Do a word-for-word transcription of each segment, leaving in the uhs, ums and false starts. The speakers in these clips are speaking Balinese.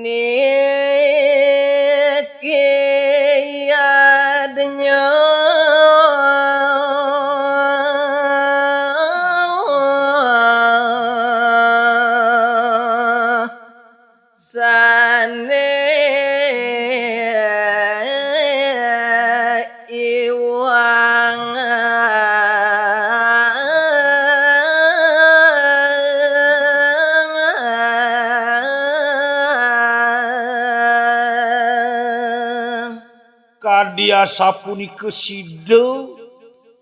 Niki yadnya sane iwang. Kadi asapunika sida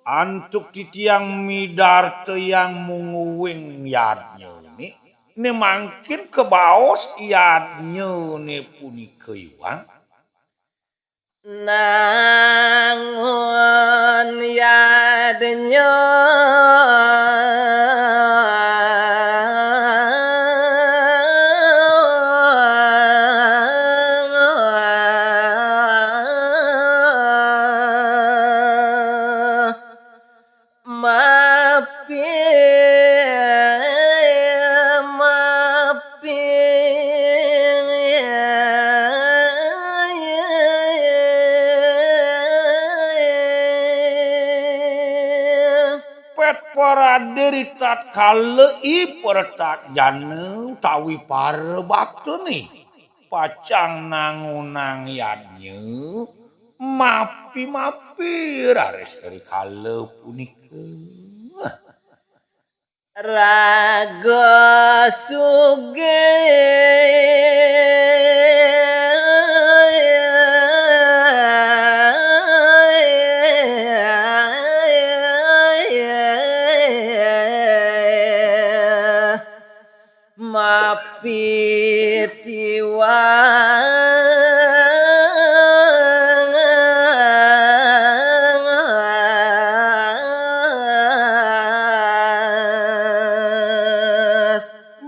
antuk titiang midartayang mungguing yadnyane, ne mangkin kabaos yadnyane punika iwang. Nangun yadnya mapi, mapi. Pet parade ritatkala i para tatjana utawi para baktane pacang nangunang yadnya mapi-mapi raris rikala punika. Raga sugih. Mapi tiwas.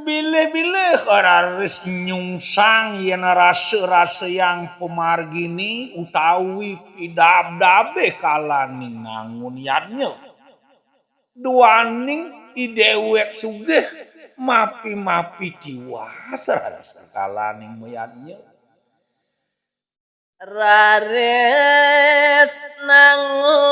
Bilih-bilih raris nyungsang yen rasa-rasayang pamargine utawi pidabdabe kalaning nangun yadnya. Duaning i dewek sugih mapi-mapi tiwas raris kalaning mayadnya. Raris nangun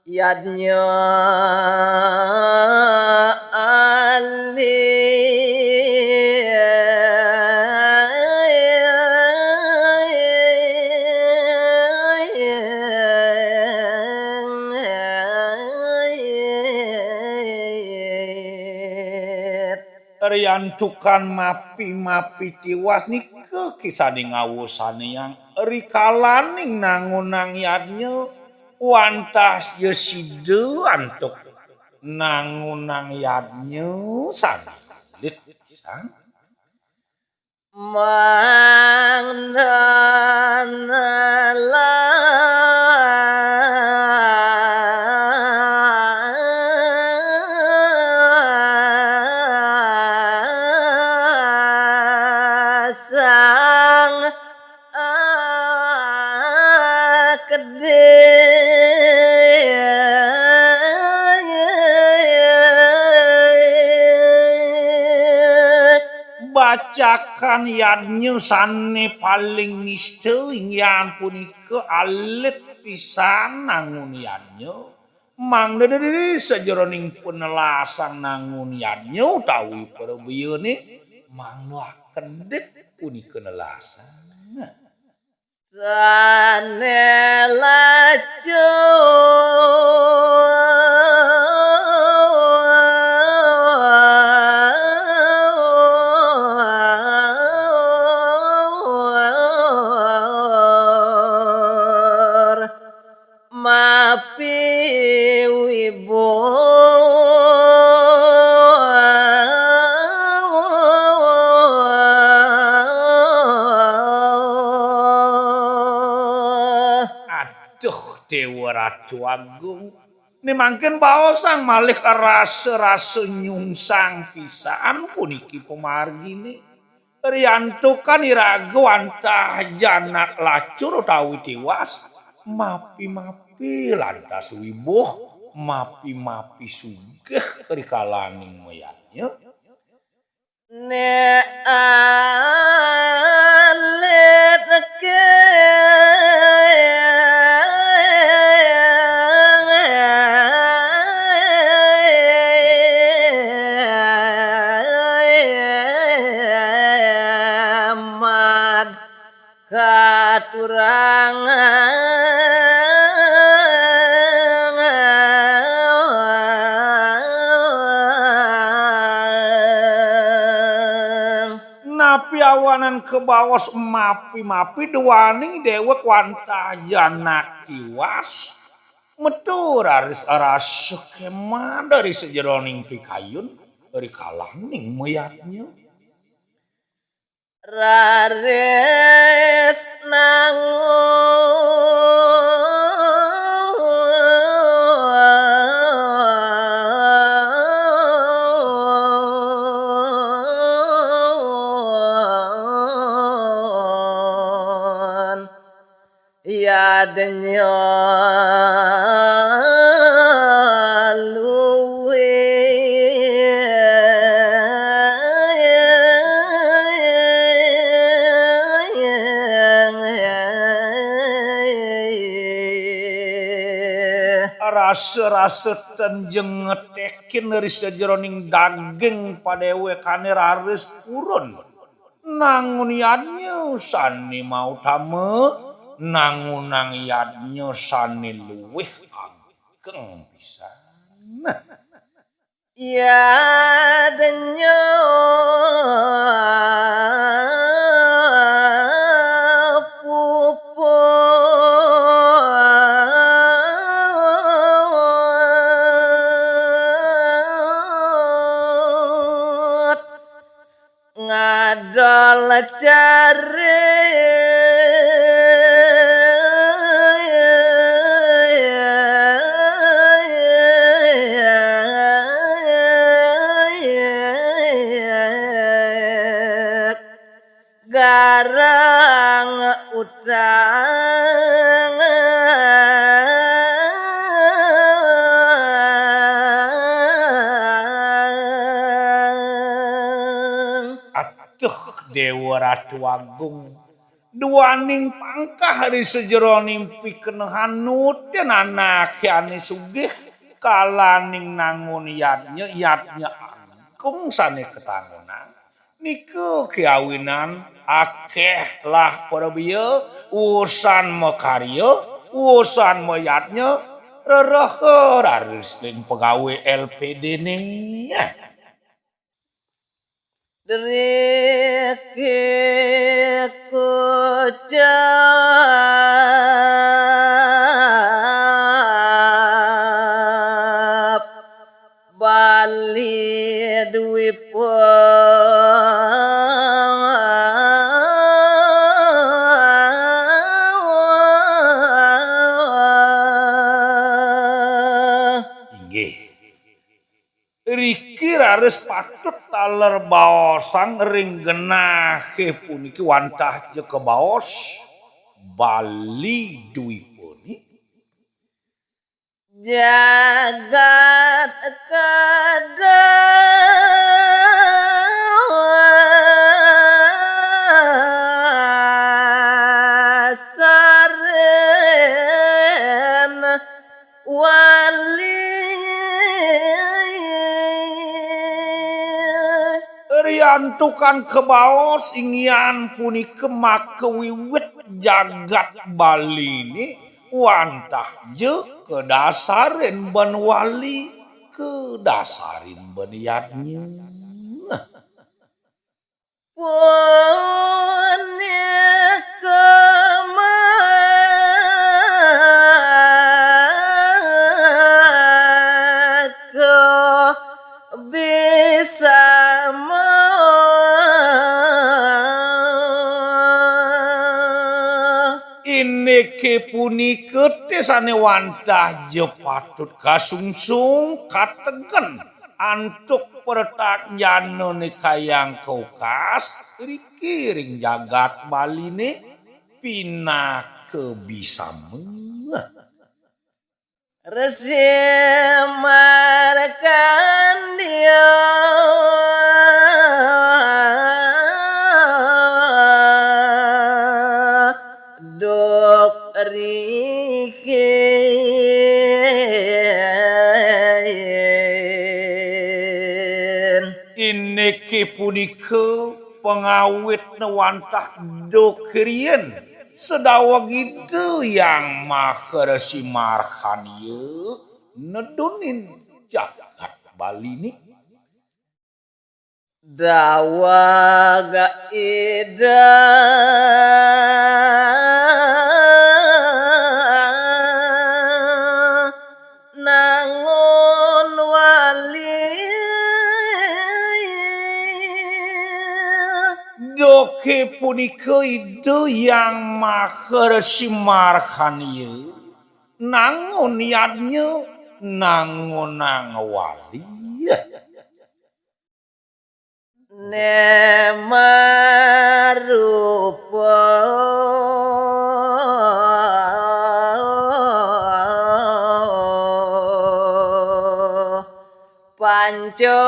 yadnya alit. Riantukan mapi-mapi tiwas nika kisane ngawusanayang rikalaning nangunang yadnya wantah ya sida antuk nangunang yadnya sane alit pisan. Mangda nelasang akedék. Bacakan yadnya sané paling nista inggih punika alit pisan nangun yadnya. Mangda diri sajeroning panelasang nangun yadnya utawi prabiyané mangda akedék punika nelasang. Sané lacur mapi wibuh. Aduh, Déwa Ratu Agung, né mangkin baosang malih rasa-rasa nyungsang pisan puniki pamarginé. Riantukan iraga wantah ja anak lacur utawi tiwas, mapi-mapi lantas wibuh, mapi-mapi sugih rikalaning mayadnya. Nek alit ke mad katurangan. Napi awanan kabaos mapi-mapi duaning déwék wantah ja anak tiwas, metu raris rasa kémad ri sajeroning pikayun, rikalaning mayadnya. Raris nangun yadnya luwih. Rasa-rasa ten ja ngetekin ri sajeroning daging padéwékané raris purun. Nangun yadnya sané mautama, nangunang yadnya sané luwih ageng pisan. Yadnya puput ngadol cari. Garang utang. Atuh Déwa Ratu Agung, duaning pangkah ri sajeroning pikenehan nutin anaké ané sugih, kalaning nangun yadnya, yadnya agung sané katangunang. Nika kawinan akéh lah para biya, wusan makarya, wusan mayadnya, rereha raris ring pegawé L P D-né. Driki kucap Bali Dwipa. Inggih. Riki raris patut taler baosang ring genahé puniki wantah ja kabaos Bali Dwipa ni. Jagat kadasaren wali. Riantukan kabaos inggihan punika maka wiwit jagat Baliné wantah ja kadasarin ban wali, kadasarin ban yadnya. Punika maka bisama. Indiké punika té sané wantah ja patut kasungsung, kategen. antuk pertakjanané kayang kaukas, riki ring jagat Baliné pinaka bisama. Resi Markandia duk rihin. Indiké punika pangawitné wantah duk riin sadaweg Ida Hyang Maha Resi Markandia nedunin jagat Baliné. Daweg Ida nangun wali. Duké punika Ida Hyang Maha Resi Markandia nangun yadnya, nangunang wali. Né marupa panca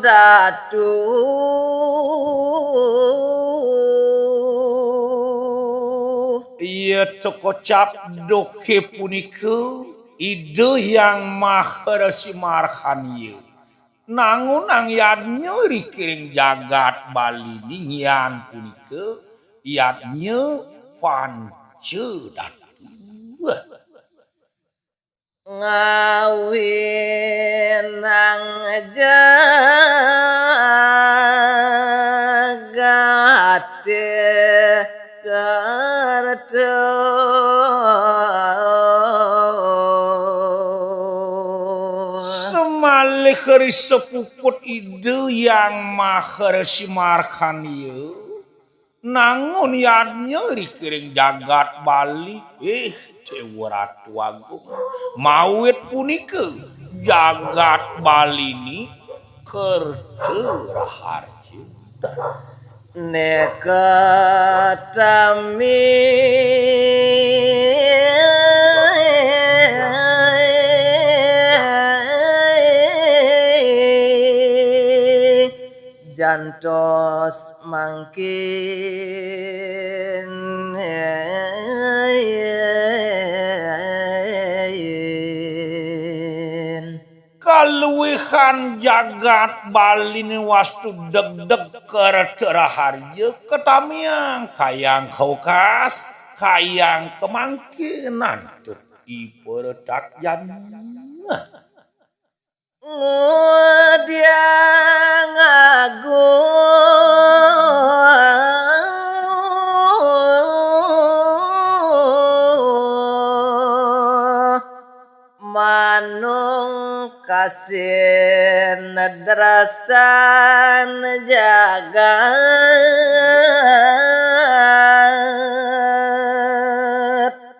datu. Iya, kocap duké punika Ida Hyang Maha Resi Markandia nangunang yadnya riki ring jagat Baliné, ngian punika yadnya panca datu. Ngawinang jagaté kerta. Samalih ri sapuput Ida Hyang Maha Resi Markandia nangun yadnya riki ring jagat Bali. Ih, Déwa Ratu Agung, mawit punika jagat Baliné kerta raharja. Né katamiang jantos mangkin. Kaluihan jagat Baliné wastu degdeg kerta raharja, katamiang kayang kaukas, kayang kamangkin antuk i pertakjana. Ngudiang agung. Manungkasin darasan jagat.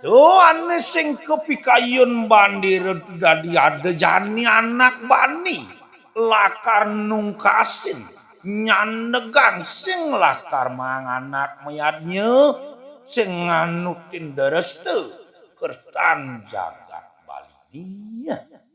Tuané sing kapikayun bandira dadi ada jani anak bani lakar nungkasin, nyandegang sing lakar manganak mayadnya, sing nganutin darasta kertan jagat Baliné.